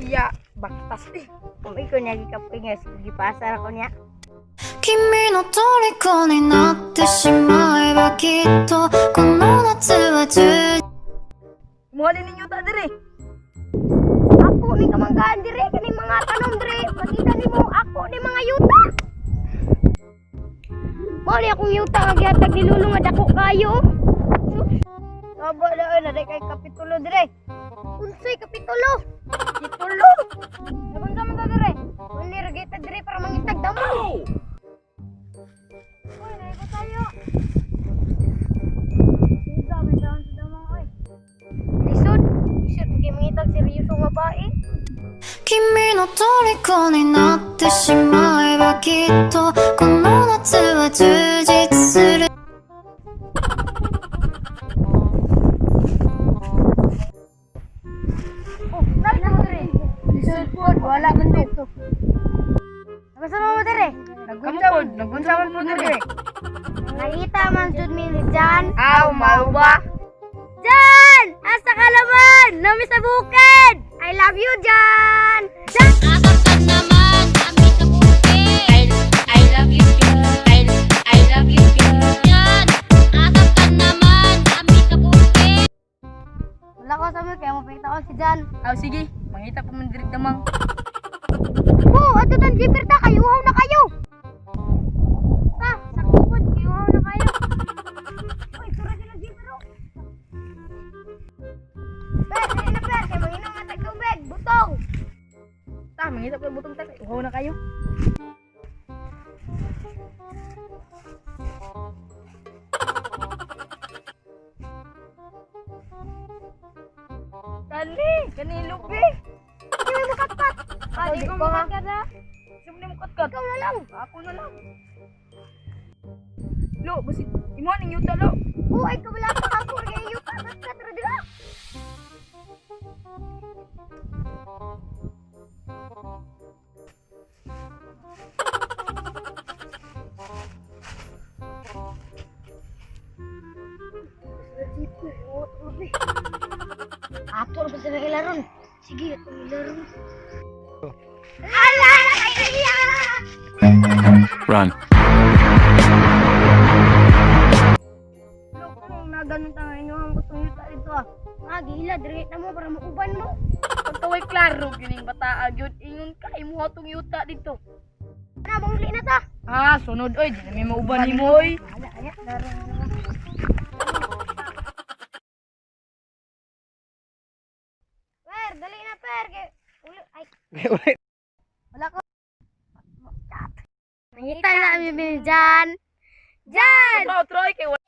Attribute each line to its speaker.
Speaker 1: Iya, baktas eh.
Speaker 2: Kung ikaw niya gikapoy nga, gipasar ako niya.
Speaker 3: 君の虜になってしまえばきっとこの夏は充
Speaker 1: Kumuha din ninyo ta dire.
Speaker 2: Ako ni kamanggaan dire kaning mga tanom dire. Makita nimo ako ni mga yuta. Mao ni akong yuta nga gihatag ni Lolo nga dako kayo. Saba na na kay kapitulo dire. Unsay kapitulo? Kapitulo. Nagunsa man ta dire? Uli ra gyud ta dire para mangitag damo. Uy, naiko tayo. Unsa may taon sa damang oy. Lisod, lisod kay mangitag seryoso nga bae.
Speaker 3: 君の虜になってしまえばきっとこの夏は充実する。
Speaker 2: Oh, nalito mo dire.
Speaker 1: Lisod po, wala man dito.
Speaker 2: Nagasa mo dire?
Speaker 1: Nagunsa man, nagunsa man po dire.
Speaker 2: Nakita man jud mi ni Jan.
Speaker 1: Aw, mao ba?
Speaker 2: Jan! Asa ka naman? Nami sa bukid! I love you, Jan! Jan!
Speaker 4: I love you, I love you, Yan. Asap ka naman, kami sa bukid.
Speaker 2: Wala ko sa kaya mapakita ko si Jan.
Speaker 1: Aw, sige, mangita pa man diri damang.
Speaker 2: Oh, ato tan jeeper ta, kayo uhaw na kayo! Ta, sa kubod, kayo uhaw na kayo. Uy, tura sila jeeper oh. Per, dali na per, kay manginom na tag tubig, butong!
Speaker 1: Ta, mangita pa butong ta, uhaw na kayo. Kani, kani lupi.
Speaker 2: Hindi mo makatkat!
Speaker 1: Kani ko
Speaker 2: makatkat ha?
Speaker 1: Sino mo katkat?
Speaker 2: Ikaw na lang!
Speaker 1: Ako na lang. Lo, basi imo ning yuta lo.
Speaker 2: Oh, ay kabala pa ako kay yuta, katkat ra dira. Ato ra ba sila ilaron? Sige, ato ilaron. Ala, ay,
Speaker 5: Run.
Speaker 2: Lo, kung naganon ta nga inuhan ko tong yuta dito ah. Ah, gila, dire na mo para mauban mo.
Speaker 1: Pagkaway klaro gining bataa gyud ingon ka imo tong yuta dito.
Speaker 2: Ana, manguli na ta.
Speaker 1: Ah, sunod oy, di na may mauban nimo oy.
Speaker 2: Ala, ala, laro na naman. Per, dali na per. Kay, uli, ay. Wala ko. Nangita na kami ni Jan. Jan!
Speaker 1: Otro, otro oy kay wala.